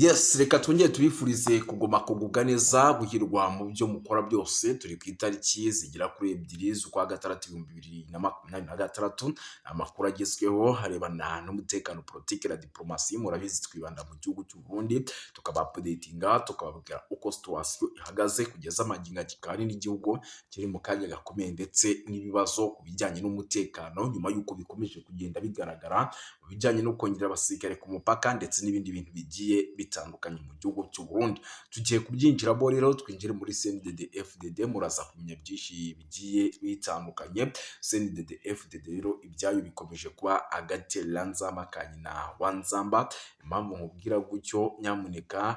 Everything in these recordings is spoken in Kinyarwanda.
Yes, reka twongere tubifurize kuguma kugubwa neza, guhirwa mu byo mukora byose. Turi ku itariki zigera kuri 2 z'ukwa gatandatu 2026. Amakuru agezweho harebana n'umutekano, politiki na diplomasi. Murabizi, twibanda mu gihugu cy'u Burundi, tukaba updatinga, tukababwira uko situation ihagaze kugeza amagingo. Kikaba ari n'igihugu kiri mu kanya gakomeye ndetse n'ibibazo ku bijyanye n'umutekano, nyuma y'uko bikomeje kugenda bigaragara mu bijyanye no kongera abasirikare ku mupaka ndetse n'ibindi bintu bigiye bitandukanye mu gihugu cy'u Burundi. Tugiye kubyinjiramo rero, twinjire muri CNDD FDD, muraza kumenya byinshi bigiye bitandukanye. CNDD FDD rero ibyayo bikomeje kuba agatereranzamba ka nyina wa Nzamba. Impamvu nkubwira gutyo, nyamuneka,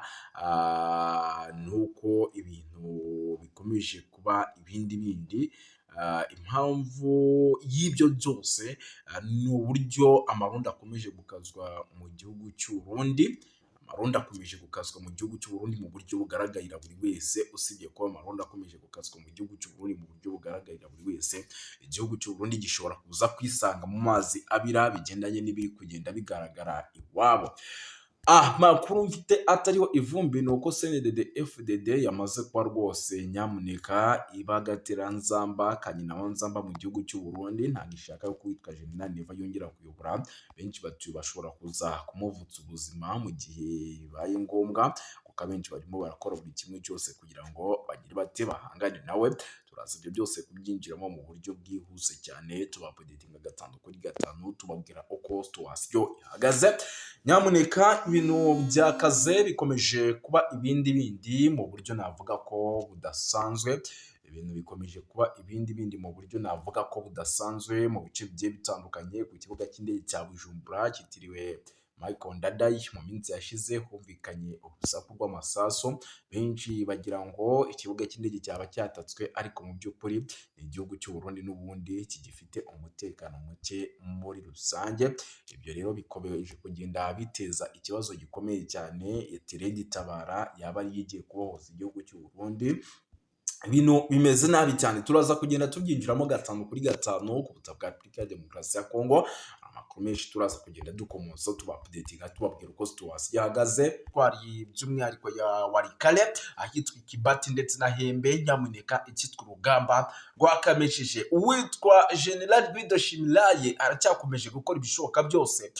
ni uko ibintu bikomeje kuba ibindi bindi. Impamvu y'ibyo byose ni uburyo amarundi akomeje gukazwa mu gihugu cy'u Burundi. Amarundi akomeje gukazwa mu gihugu cy'u Burundi mu buryo bugaragarira buri wese. Usibye kuba amarundi akomeje gukazwa mu gihugu cy'u Burundi mu buryo bugaragarira buri wese, igihugu cy'u Burundi gishobora kuza kwisanga mu mazi abira bigendanye n'ibiri kugenda bigaragara iwabo. Makuru mfite atariho ivumbi ni uko CNDD FDD yamaze kuba rwose, nyamuneka, ibagateranzamba kanyina wa Nzamba mu gihugu cy'u Burundi. Ntabwo ishaka ko uwitwa General Neva yongera kuyobora. Benshi batuye bashobora kuza kumuvutsa ubuzima mu gihe bibaye ngombwa, kuko abenshi barimo barakora buri kimwe cyose kugira ngo bagire bate bahangane nawe. Turaza ibyo byose kubyinjiramo mu buryo bwihuse cyane, tubaupdatinga gatanu kuri gatanu, tubabwira uko situation ihagaze. Nyamuneka, ibintu byakaze, bikomeje kuba ibindi bindi mu buryo navuga ko budasanzwe. Ibintu bikomeje kuba ibindi bindi mu buryo navuga ko budasanzwe mu bice bigiye bitandukanye. Ku kibuga cy'indege cya Bujumbura cyitiriwe Michael Ndadaye, mu minsi yashize humvikanye urusaku rw'amasasu, benshi bagira ngo ikibuga cy'indege cyaba cyatatswe, ariko mu by'ukuri ni igihugu cy'u Burundi n'ubundi kigifite umutekano muke muri rusange. Ibyo rero bikomeje kugenda biteza ikibazo gikomeye cyane Tabara yaba ariyo igiye kubohoza igihugu cy'u Burundi. Ibintu bimeze nabi cyane, turaza kugenda tubyinjiramo gatanu kuri gatanu ku butaka bwa Repubulika ya Demokarasi ya Kongo. Amakuru menshi turaza kugenda dukomoza, tubaupdatinga, tubabwira uko situation ihagaze. Twari by'umwihariko ya Walikale, ahitwa Kibati ndetse na Hembe. Nyamuneka, icyitwa urugamba rwakamesheje. Uwitwa General Guido Shimilaye aracyakomeje gukora ibishoboka byose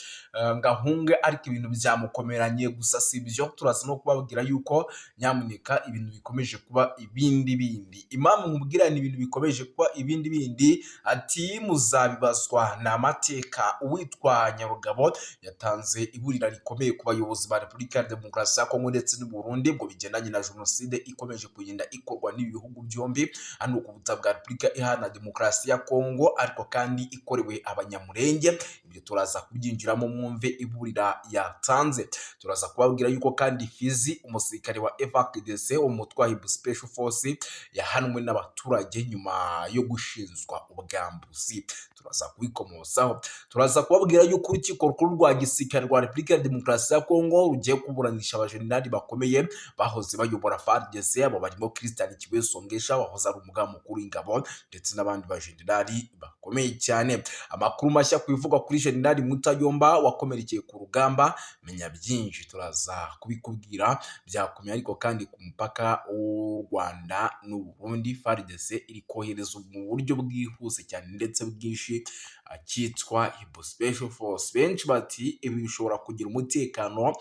ngo ahunge, ariko ibintu byamukomeranye. Gusa si ibyo, turaza no kubabwira yuko, nyamuneka, ibintu bikomeje kuba ibindi bindi. Impamvu nkubwira ni ibintu bikomeje kuba ibindi bindi, ati muzabibazwa ni amateka. Uwitwa Nyarugabo yatanze iburira rikomeye ku bayobozi ba Repubulika ya Demokarasi ya Kongo ndetse n'u Burundi ngo bigendanye na jenoside ikomeje kugenda ikorwa n'ibi bihugu byombi hano ku butaka bwa Repubulika Iharanira Demokarasi ya Kongo, ariko kandi ikorewe Abanyamurenge. Ibyo turaza kubyinjiramo, mwumve iburira yatanze. Turaza kubabwira yuko kandi Fizi, umusirikare wa FARDC wo mu mutwe wa Hibu Special Force yahanwe n'abaturage nyuma yo gushinjwa ubwambuzi. Turaza kubikomozaho. Turaza kubabwira yuko urukiko rukuru rwa gisirikare rwa Repubulika ya Demokarasi ya Kongo rugiye kuburanisha abajenerali bakomeye bahoze bayobora FARDC. Abo barimo Christian Kiwesongesha wahoze ari umugaba mukuru w'ingabo ndetse n'abandi bajenerali bakomeye cyane. Amakuru mashya ku bivugwa kuri Jenerali Mutayomba wakomerekeye ku rugamba, menya byinshi, turaza kubikubwira. Byakomeye ariko kandi ku mupaka w'u Rwanda n'u Burundi, FARDC iri kohereza mu buryo bwihuse cyane ndetse bwinshi cyitwa Hibo Special Force. Benshi bati ibi bishobora kugira umutekano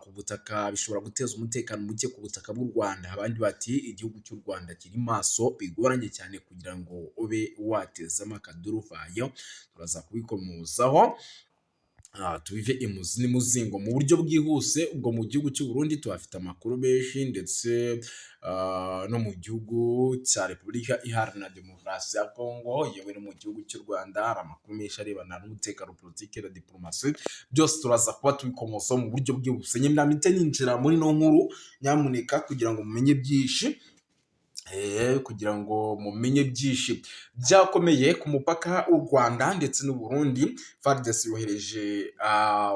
ku butaka, bishobora guteza umutekano muke ku butaka bw'u Rwanda. Abandi bati igihugu cy'u Rwanda kiri maso, bigoranye cyane kugira ngo ube watezamo akaduruvayo. Turaza kubikomozaho, tubive imuzi n'imuzingo mu buryo bwihuse. Ubwo mu gihugu cy'u Burundi tuhafite amakuru menshi, ndetse no mu gihugu cya Repubulika Iharanira Demokarasi ya Kongo, yewe no mu gihugu cy'u Rwanda hari amakuru menshi arebana n'umutekano, politiki na diplomasi. Byose turaza kuba tubikomozaho mu buryo bwihuse. Nyamite ninjira muri ino nkuru, nyamuneka, kugira ngo mumenye byinshi. Kugira ngo mumenye byinshi byakomeye ku mupaka w'u Rwanda ndetse n'u Burundi. FARDC yohereje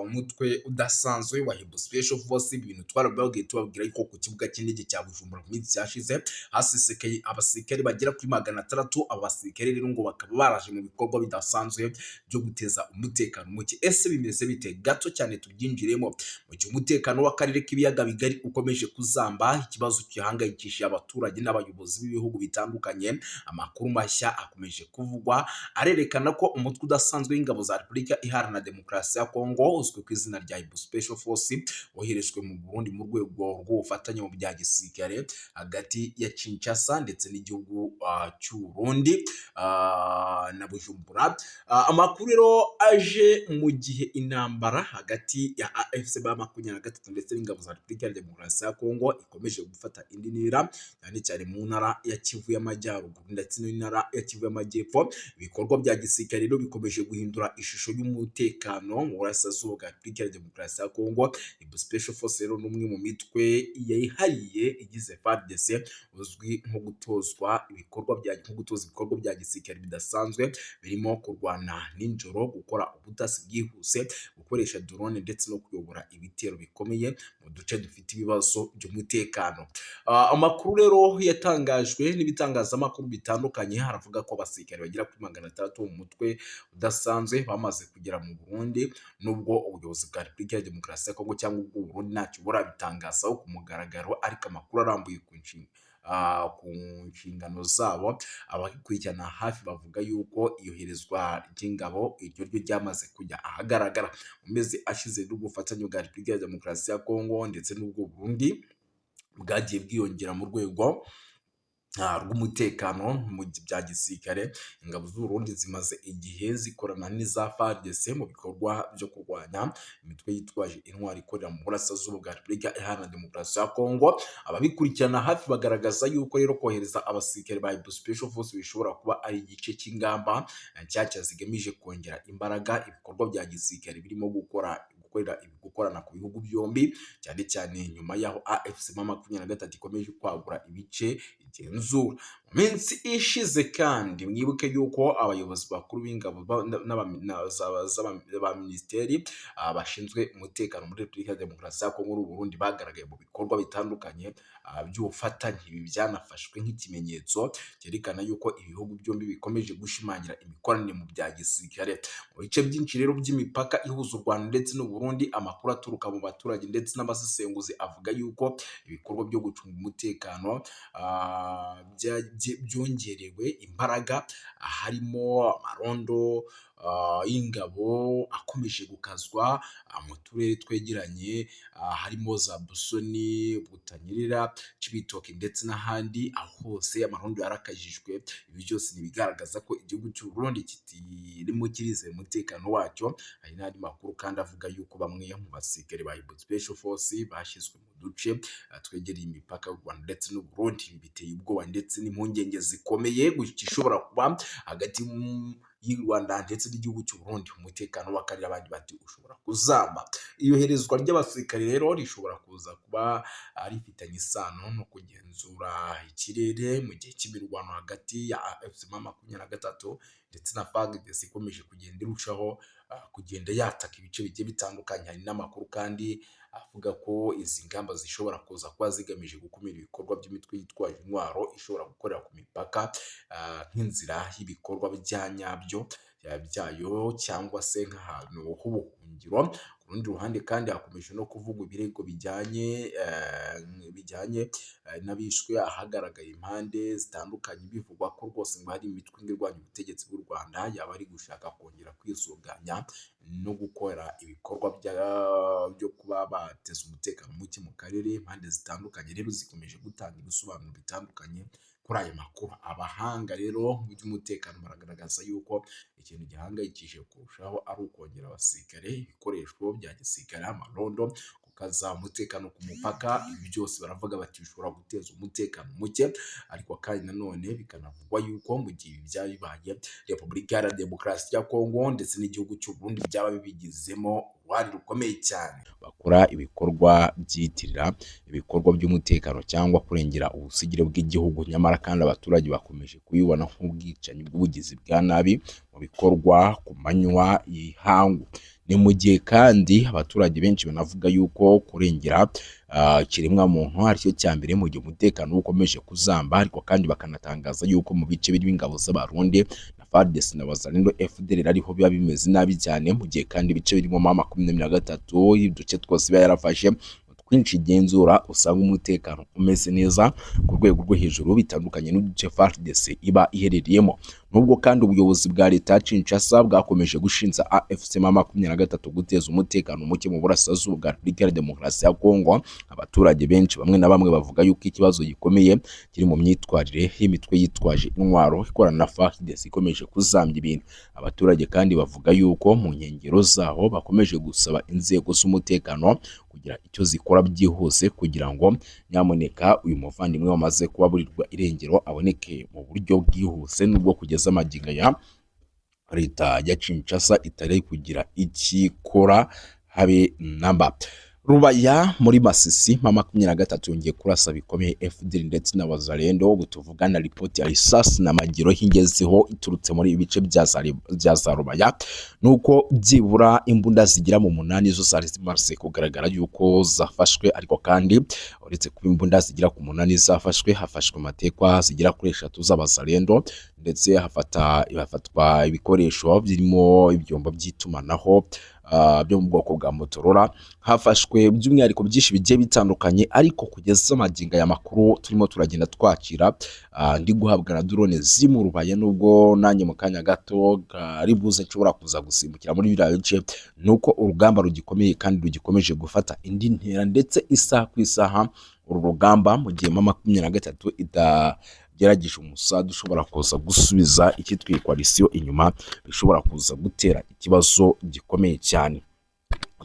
umutwe udasanzwe wa Hibu Special Force. Ibintu twarababwiye, tubabwira yuko ku kibuga cy'indege cya Bujumbura mu minsi yashize hasesekaye abasirikare bagera kuri 600. Abo basirikare rero ngo bakaba baraje mu bikorwa bidasanzwe byo guteza umutekano muke. Ese bimeze bite? Gato cyane tubyinjiremo. Mu gihe umutekano w'akarere k'ibiyaga bigari ukomeje kuzamba, ikibazo gihangayikishije abaturage n'abayobozi b'ibihugu bitandukanye, amakuru mashya akomeje kuvugwa arerekana ko umutwe udasanzwe w'ingabo za Repubulika Iharanira Demokarasi ya Kongo uzwi ku izina rya Hibu Special Force woherejwe mu Burundi mu rwego rw'ubufatanye mu bya gisirikare hagati ya Kinshasa ndetse n'igihugu cy'u Burundi na Bujumbura. Amakuru rero aje mu gihe intambara hagati ya AFC M23 ndetse n'ingabo za Repubulika ya Demokarasi ya Kongo ikomeje gufata indi ntera, cyane cyane mu ntara ya Kivu y'Amajyaruguru ndetse n'intara ya Kivu y'Amajyepfo. Ibikorwa bya gisirikare rero bikomeje guhindura ishusho y'umutekano mu burasirazuba bwa Repubulika ya Demokarasi ya Kongo. Hibu Special Force rero ni umwe mu mitwe yihariye igize FARDC, uzwi nko gutozwa ibikorwa bya nko gutoza ibikorwa bya gisirikare bidasanzwe, birimo kurwana nijoro, gukora ubutasi bwihuse, gukoresha drone ndetse no kuyobora ibitero bikomeye mu duce dufite ibibazo by'umutekano. Amakuru rero yatangajwe n'ibitangazamakuru bitandukanye haravuga ko abasirikare bagera kuri 600 mu mutwe udasanzwe bamaze kugera mu Burundi, nubwo ubuyobozi bwa Repubulika ya Demokarasi ya Kongo cyangwa ubw'u Burundi ntacyo burabitangazaho ku mugaragaro, ariko amakuru arambuye ku nshingano zabo, abakurikirana hafi bavuga yuko iyoherezwa ry'ingabo iryo ryo ryamaze kujya ahagaragara. Mu mezi ashize n'ubufatanye bwa Repubulika ya Demokarasi ya Kongo ndetse n'ubw'u Burundi bwagiye bwiyongera mu rwego rw'umutekano mu bya gisirikare. Ingabo z'u Burundi zimaze igihe zikorana n'iza FARDC mu bikorwa byo kurwanya imitwe yitwaje intwaro ikorera mu burasirazuba bwa Repubulika Iharanira Demokarasi ya Kongo. Ababikurikirana hafi bagaragaza yuko rero kohereza abasirikare ba Hibu Special Force bishobora kuba ari igice cy'ingamba nshyashya zigamije kongera imbaraga ibikorwa bya gisirikare birimo gukora gukorera gukorana ku bihugu byombi, cyane cyane nyuma y'aho AFC M23 ikomeje kwagura ibice igenzura. Mu minsi ishize kandi mwibuke yuko abayobozi bakuru b'ingabo ba minisiteri bashinzwe umutekano muri Repubulika ya Demokarasi ya Kongo n'u Burundi bagaragaye mu bikorwa bitandukanye by'ubufatanye. Ibi byanafashwe nk'ikimenyetso cyerekana yuko ibihugu byombi bikomeje gushimangira imikoranire mu bya gisirikare. Mu bice byinshi rero by'imipaka ihuza u Rwanda ndetse n'u Burundi, amakuru aturuka mu baturage ndetse n'abasesenguzi avuga yuko ibikorwa byo gucunga umutekano byongerewe imbaraga, harimo amarondo y'ingabo akomeje gukazwa mu turere twegeranye, harimo za Busoni, Butanyerera, Cibitoke ndetse n'ahandi. Aho hose amarondo yarakajijwe. Ibi byose ni ibigaragaza ko igihugu cy'u Burundi kitirimo kirizera umutekano wacyo. Hari n'andi makuru kandi avuga yuko bamwe mu basirikare ba Hibu Special Force bashyizwe mu duce twegereye imipaka y'u Rwanda ndetse n'u Burundi. Ibi biteye ubwoba ndetse n'impungenge zikomeye gishobora kuba hagati y'u Rwanda ndetse n'igihugu cy'u Burundi. Umutekano w'akarere, abandi bati ushobora kuzamba. Iyoherezwa ry'abasirikare rero rishobora kuza kuba rifitanye isano no kugenzura ikirere mu gihe cy'imirwano hagati ya AFC M23 ndetse na FARDC ikomeje kugenda irushaho kugenda yataka ibice bigiye bitandukanye. Hari n'amakuru kandi avuga ko izi ngamba zishobora kuza kuba zigamije gukumira ibikorwa by'imitwe yitwaje intwaro ishobora gukorera ku mipaka nk'inzira y'ibikorwa bya nyabyo byayo cyangwa se nk'ahantu h'ubuhungiro. Ku rundi ruhande kandi hakomeje no kuvugwa ibirego bijyanye n'abishwe, ahagaragaye impande zitandukanye bivugwa ko rwose ngo hari imitwe irwanya ubutegetsi bw'u Rwanda yaba ari gushaka kongera kwisuganya no gukora ibikorwa byo kuba bateza umutekano muke mu karere. Impande zitandukanye rero zikomeje gutanga ibisobanuro bitandukanye kuri ayo makuru. Abahanga rero mu by'umutekano baragaragaza yuko ikintu gihangayikishije kurushaho ari ukongera abasirikare, ibikoresho bya gisirikare, amarondo. gukaza umutekano ku mupaka. Ibi byose baravuga bati bishobora guteza umutekano muke, ariko kandi nanone bikanavugwa yuko mu gihe ibi byaba bibaye, Repubulika Iharanira Demokarasi ya Kongo ndetse n'igihugu cy'u Burundi byaba bibigizemo uruhare rukomeye cyane. Bakora ibikorwa byiyitirira ibikorwa by'umutekano cyangwa kurengera ubusugire bw'igihugu, nyamara kandi abaturage bakomeje kubibona nk'ubwicanyi bw'ubugizi bwa nabi mu bikorwa ku manywa y'ihangu. Ni mu gihe kandi abaturage benshi banavuga yuko kurengera ikiremwamuntu aricyo cya mbere mu gihe umutekano ukomeje kuzamba, ariko kandi bakanatangaza yuko mu bice birimo ingabo z'Abarundi na FARDC na Wazalendo FDLR ariho biba bimeze nabi cyane, mu gihe kandi ibice birimo M23, uduce twose iba yarafashe twinshi igenzura, usanga umutekano umeze neza ku rwego rwo hejuru, bitandukanye n'uduce FARDC iba iherereyemo. Nubwo kandi ubuyobozi bwa leta ya Kinshasa bwakomeje gushinja AFC M23 guteza umutekano muke mu burasirazuba bwa Repubulika ya Demokarasi ya Kongo, abaturage benshi bamwe na bamwe bavuga yuko ikibazo gikomeye kiri mu myitwarire y'imitwe yitwaje intwaro ikorana na FARDC ikomeje kuzambya ibintu. Abaturage kandi bavuga yuko mu nkengero zaho bakomeje gusaba inzego z'umutekano kugira icyo zikora byihuse kugira ngo nyamuneka uyu muvandimwe wamaze kubaburirwa irengero aboneke mu buryo bwihuse, nubwo kugeza magingo aya leta ya Kinshasa itari kugira ikikora habe namba. Rubaya muri Masisi, M23 yongeye kurasa bikomeye FDL ndetse na Wazalendo. Ubu tuvugana ripoti ya risasi na magiro hingezeho iturutse muri ibice bya za Rubaya, nuko byibura imbunda zigira mu 8 zo zari zimaze kugaragara yuko zafashwe. Ariko kandi uretse kuba imbunda zigira ku 8 zafashwe, hafashwe amatekwa zigira kuri 3 z'Abazalendo, ndetse hafatwa ibikoresho birimo ibyombo by'itumanaho byo mu bwoko bwa Motorola, hafashwe by'umwihariko byinshi bigiye bitandukanye. Ariko kugeza magingo aya makuru turimo turagenda twakira, ndi guhabwa na drone ziri mu Rubaya, nubwo nanjye mu kanya gato kari buze nshobora kuza gusimbukira muri biriya bice, nuko urugamba rugikomeye kandi rugikomeje gufata indi ntera, ndetse isaha ku isaha uru rugamba, mu gihe M23 itagerageje umusada ushobora kuza gusubiza icyitwa coalition inyuma, bishobora kuza gutera ikibazo gikomeye cyane.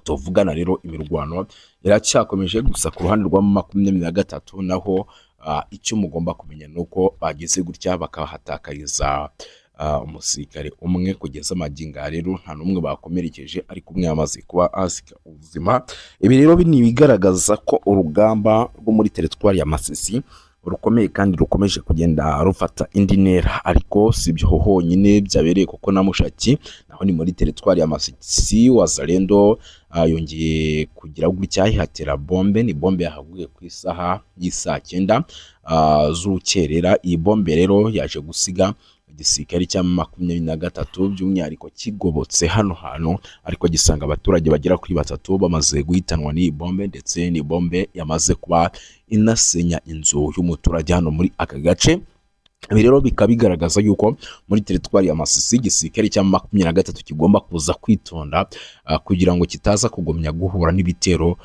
Tuvugana rero imirwano iracyakomeje, gusa ku ruhande rwa 23 naho icyo mugomba kumenya ni uko bageze gutya bakahatakariza umusirikare umwe. Kugeza magingo aya rero nta n'umwe bakomerekeje, ariko umwe yamaze kuba asiga ubuzima. Ibi rero ni ibigaragaza ko urugamba rwo muri teritwari ya Masisi rukomeye kandi rukomeje kugenda rufata indi ntera. Ariko si ibyo honyine byabereye, kuko na Mushaki naho ni muri teritwari ya Masisi, Wazalendo yongeye kugira gutya ihatera bombe. Ni bombe yahaguye ku isaha y'isaa 9 z'urukerera. Iyi bombe rero yaje gusiga igisirikare cya 23 by'umwihariko kigobotse hano hantu, ariko gisanga abaturage bagera kuri 3 bamaze guhitanwa n'iyi bombe, ndetse ni bombe yamaze kuba inasenya inzu y'umuturage hano muri aka gace. Ibi rero bikaba bigaragaza yuko muri teritwari ya Masisi igisirikare cya 23 kigomba kuza kwitonda kugira ngo kitaza kugumya guhura n'ibitero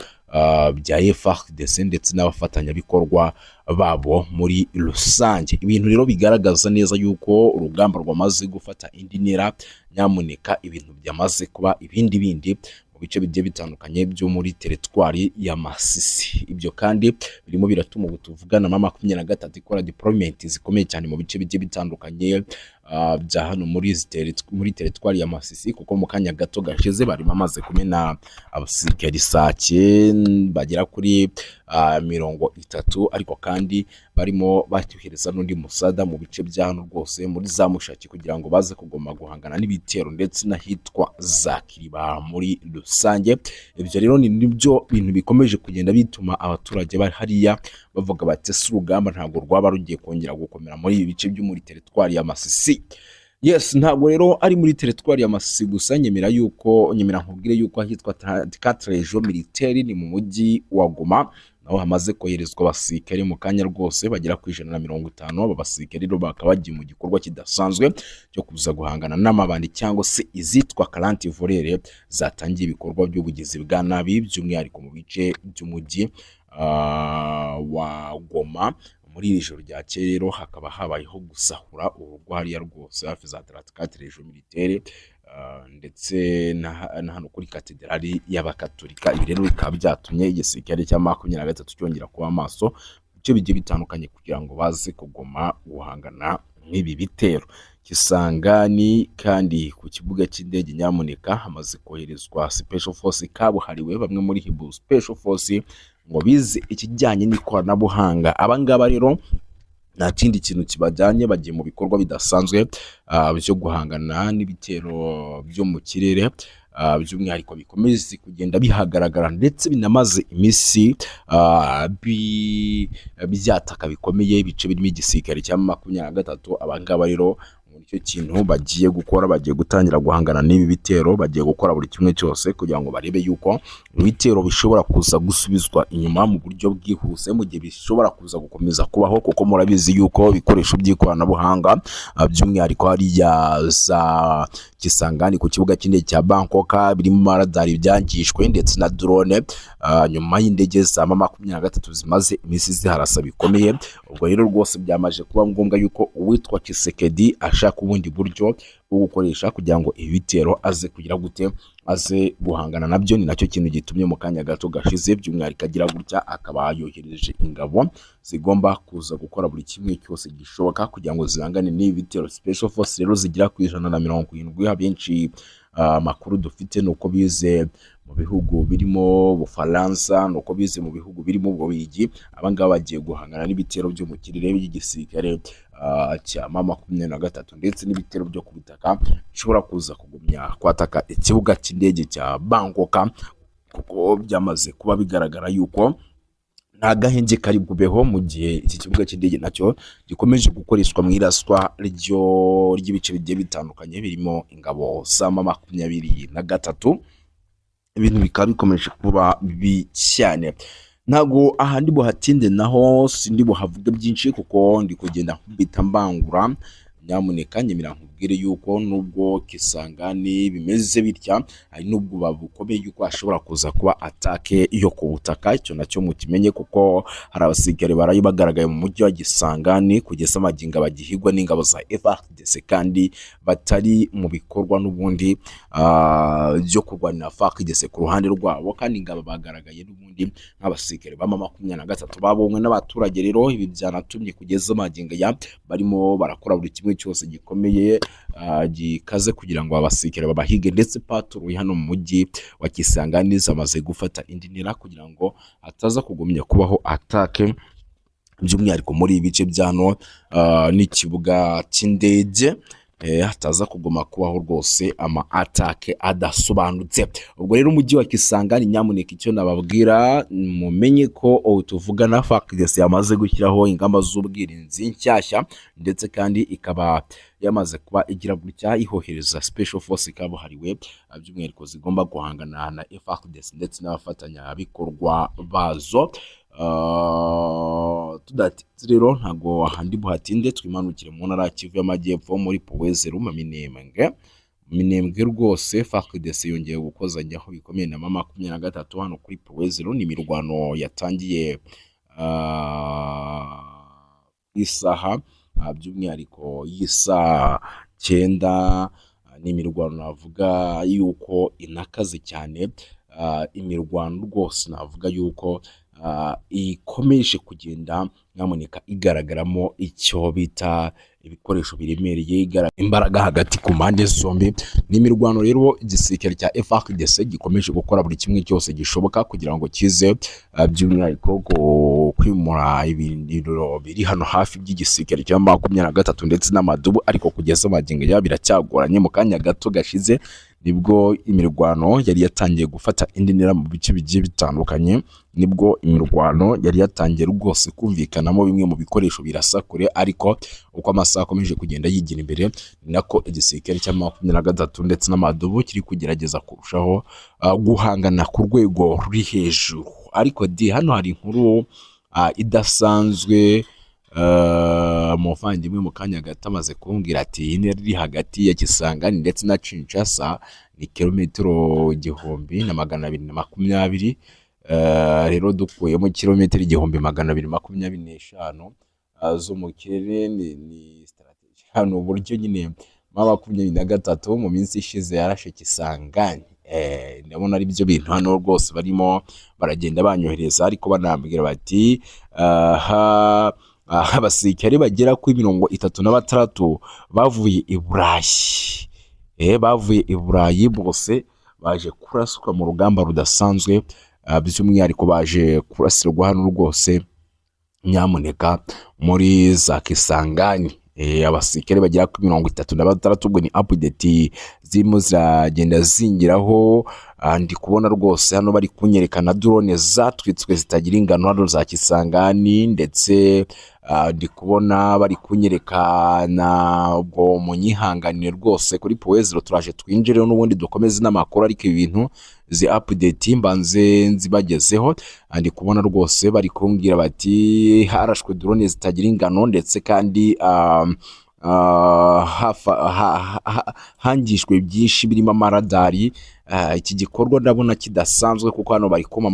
bya FARDC ndetse n'abafatanyabikorwa babo muri rusange. Ibintu rero bigaragaza neza yuko urugamba rwamaze gufata indi ntera, nyamuneka ibintu byamaze kuba ibindi bindi mu bice bigiye bitandukanye byo muri teritwari ya Masisi. Ibyo kandi birimo biratuma ubu tuvugana M23 ikora deployment zikomeye cyane mu bice bigiye bitandukanye bya hano muri teritwari ya Masisi, kuko mu kanya gato gashize bari bamaze kumena abasirikari Sake bagera kuri 30, ariko kandi barimo bacyohereza n'undi musada mu bice bya hano rwose muri za Mushaki kugira ngo baze kugoma guhangana n'ibitero ndetse n'ahitwa za Kiriba muri rusange. Ibyo rero ni nibyo bintu bikomeje kugenda bituma abaturage bari hariya bavuga bati: "Ese urugamba ntabwo rwaba rugiye kongera gukomera muri ibi bice byo muri teritwari ya Masisi?" Yes, ntabwo rero ari muri teritwari ya Masisi gusa. Nyemera nkubwire yuko ahitwa Quatre Régions Militaire, ni mu mujyi wa Goma, naho hamaze koherezwa abasirikare mu kanya rwose bagera ku 150. Aba basirikare rero bakaba bagiye mu gikorwa kidasanzwe cyo kuza guhangana n'amabandi cyangwa se izitwa quarante voleurs zatangiye ibikorwa by'ubugizi bwa nabi, by'umwihariko mu bice by'umujyi wa Goma. Muri iri joro ryakeye rero hakaba habayeho gusahura urugo hariya rwose hafi za 34 Région Militaire. ndetse na hano kuri katedrali y'Abakatolika. Ibi rero bikaba byatumye igisirikare cya 23 cyongera kuba maso mu bice bigiye bitandukanye kugira ngo baze kugoma guhangana n'ibi bitero. Kisangani kandi ku kibuga cy'indege, nyamuneka, hamaze koherezwa special force kabuhariwe, bamwe muri Hibu Special Force ngo bize ikijyanye n'ikoranabuhanga. Aba ngaba rero nta kindi kintu kibajyanye, bagiye mu bikorwa bidasanzwe byo guhangana n'ibitero byo mu kirere, by'umwihariko bikomeze kugenda bihagaragara ndetse binamaze iminsi byataka bikomeye ibice birimo igisirikare cya 23. Aba ngaba rero nicyo kintu bagiye gukora, bagiye gutangira guhangana n'ibi bitero, bagiye gukora buri kimwe cyose kugira ngo barebe yuko ibitero bishobora kuza gusubizwa inyuma mu buryo bwihuse mu gihe bishobora kuza gukomeza kubaho, kuko murabizi yuko ibikoresho by'ikoranabuhanga, by'umwihariko hariya za Kisangani ku kibuga cy'indege cya Bangkok, birimo radari byangijwe ndetse na drone, nyuma y'indege za 23 zimaze iminsi ziharasa bikomeye. Ubwo rero rwose byamaze kuba ngombwa yuko uwitwa Tshisekedi ashaka ubundi buryo bwo gukoresha kugira ngo ibi bitero aze kugira gute, aze guhangana nabyo. Ni nacyo kintu gitumye mu kanya gato gashize by'umwihariko agira gutya akaba yohereje ingabo zigomba kuza gukora buri kimwe cyose gishoboka kugira ngo zihangane n'ibi bitero. Special Force rero zigera ku 170, abenshi amakuru dufite ni uko bize mu bihugu birimo Bufaransa, ni uko bize mu bihugu birimo Ububiligi. Aba ngaba bagiye guhangana n'ibitero byo mu kirere by'igisirikare cya 23 ndetse n'ibitero byo ku butaka bishobora kuza kugumya kwataka ikibuga cy'indege cya Bangkok, kuko byamaze kuba bigaragara yuko nta gahenge kari bubeho mu gihe iki kibuga cy'indege nacyo gikomeje gukoreshwa mu iraswa ryo ry'ibice bigiye bitandukanye birimo ingabo za 23. Ibintu bikaba bikomeje kuba bibi cyane. Ntabwo aha ndi buhatinde, naho sindi buhavuge byinshi kuko ndi kugenda nkubita mbangura. Nyamuneka nyemera nkubwire yuko nubwo Kisangani bimeze bitya, hari n'ubwoba bukomeye yuko hashobora kuza kuba attaque yo ku butaka. Icyo nacyo mukimenye, kuko hari abasirikare baraye bagaragaye mu mujyi wa Kisangani, kugeza amagingo bagihigwa n'ingabo za FARDC kandi batari mu bikorwa n'ubundi byo kurwanira FARDC ku ruhande rwabo, kandi ingabo bagaragaye n'ubundi nk'abasirikare ba 23 babonywe n'abaturage. Rero ibi byanatumye kugeza amagingo ya barimo barakora buri kimwe cyose gikomeye, gikaze kugira ngo abasirikare babahige, ndetse patrouille hano mu mujyi wa Kisangani zamaze gufata indi ntera kugira ngo hataza kugumya kubaho attaque, by'umwihariko muri ibi bice bya hano n'ikibuga cy'indege, hataza kuguma kubaho rwose ama attaque adasobanutse. Ubwo rero umujyi wa Kisangani, nyamuneka icyo nababwira, mumenye ko ubu tuvugana FARDC yamaze gushyiraho ingamba z'ubwirinzi nshyashya, ndetse kandi ikaba yamaze kuba igira gutya ihohereza special force kabuhariwe, by'umwihariko zigomba guhangana na FARDC ndetse n'abafatanyabikorwa bazo. Tudatinze rero, ntabwo ahandi buhatinde, twimanukire mu ntara ya Kivu y'Amajyepfo muri Point Zéro mu Minembwe. Minembwe rwose FARDC yongeye gukozanyaho bikomeye na 23 hano kuri Point Zéro. Ni imirwano yatangiye isaha, by'umwihariko y'isaa 9. Ni imirwano navuga yuko inakaze cyane, imirwano rwose navuga yuko ikomeje kugenda nyamuneka igaragaramo icyo bita ibikoresho biremereye, imbaraga hagati ku mpande zombi. Ni imirwano rero igisirikare cya FARDC gikomeje gukora buri kimwe cyose gishoboka kugira ngo kize by'umwihariko kwimura ibirindiro biri hano hafi by'igisirikare cya 23 ndetse n'amadubu, ariko kugeza magingo ya biracyagoranye. Mu kanya gato gashize nibwo imirwano yari yatangiye gufata indi ntera mu bice bigiye bitandukanye, nibwo imirwano yari yatangiye rwose kumvikanamo bimwe mu bikoresho birasa kure, ariko uko amasaha akomeje kugenda yigira imbere ni nako igisirikare cya 23 ndetse n'amadubu kiri kugerageza kurushaho guhangana ku rwego ruri hejuru. Ariko di hano hari inkuru idasanzwe. Umuvandimwe mu kanya gato amaze kumbwira ati iyi ntera iri hagati ya Kisangani ndetse na Kinshasa ni kilometero 1220. Rero dukuyemo kilometero 1225 zo mu kirere, ni strategy hano uburyo nyine M23 mu minsi ishize yarashe Kisangani. Ndabona ari byo bintu hano rwose barimo baragenda banyohereza, ariko banambwira bati aha abasirikare bagera kuri 36 bavuye i Burayi, bavuye i Burayi bose baje kuraswa mu rugamba rudasanzwe, by'umwihariko baje kurasirwa hano rwose nyamuneka muri za Kisangani. Abasirikare bagera kuri 36. Ubwo ni update zirimo ziragenda zingiraho. Ndi kubona rwose hano bari kunyerekana drone zatwitswe zitagira ingano hano za Kisangani, ndetse ndi kubona bari kunyereka na ubwo munyihanganire rwose kuri Poezero turaje twinjireho n'ubundi dukomeze n'amakuru, ariko ibi bintu zi update mbanze nzibagezeho. Ndi kubona rwose bari kumbwira bati harashwe drone zitagira ingano, ndetse kandi hangijwe byinshi birimo amaradari. Iki gikorwa ndabona kidasanzwe kuko hano bari kuma